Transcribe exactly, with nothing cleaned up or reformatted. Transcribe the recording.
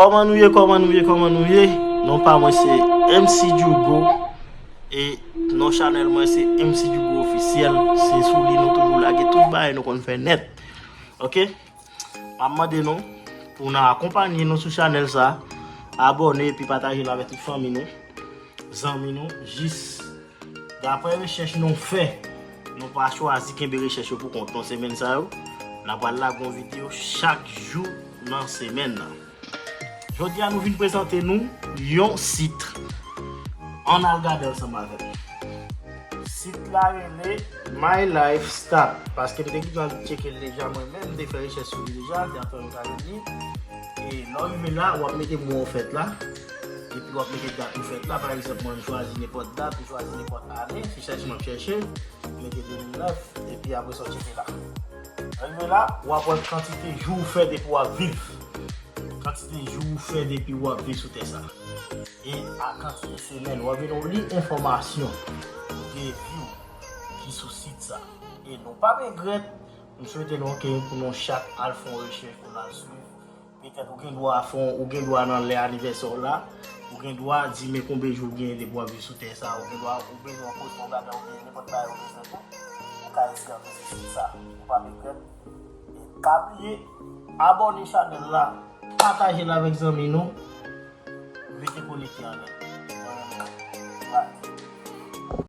Kòman nou ye, kòman nou ye, kòman nou ye? Non pa mwen se M C Djougo. E non chanèl mwen se M C Djougo Ofisyèl. Se sou li nou toujou lage tout bagay nou konn fè nèt. Ok? M ap mande nou pou nou akonpanye nou sou chanèl sa. Abòne epi pataje l avèk tout fanmi nou, zanmi nou, jis daprè rechèch nou fè. Nou pa chwazi kenbe rechèch yo pou kont nou semèn sa yo. N ap pral lage yon videyo chak jou nan semèn nan. Jodi a nou vin prezante nou yon sit. Ann al gade ansanm avè m. Sit la rele My Life Stat. Paske m te gentan tcheke l deja mwen menm, m te fè rechèch sou li deja, daprè m ka li. E lè w rive la, w ap mete mwa w fèt la. Epi w ap mete dat ou fèt la. Pa egzanp, mwen m chwazi nenpòt dat, ou chwazi nenpòt ane, se chèche m ap chèche, mete de mil nèf, epi apre sa w tcheke la. Rive la, w ap wè kantite jou ou fè depi w ap viv. Kantite jou ou fè depi w ap viv sou tè sa. E a kantite semèn, w ap vin ou li enfòmasyon de vi w ki sou sit sa. E nou p ap regrèt, m swete nou ke pou nou chak al fè yon rechèch pou n al swiv. Petèt ou gen dwa fè yon, ou gen dwa nan lè anivèsè w la, ou gen dwa di men konbyen jou w gen depi w ap viv sou tè sa, ou gen dwa, ou bezwen yon kote w gade, ou gen nenpòt bagay ou bezwen tou, ou ka eseye antre sou sit sa. Ou p ap regrèt. E pa bliye, abòne chanèl la, pataje l avèk zanmi nou, rete konekte avè nou.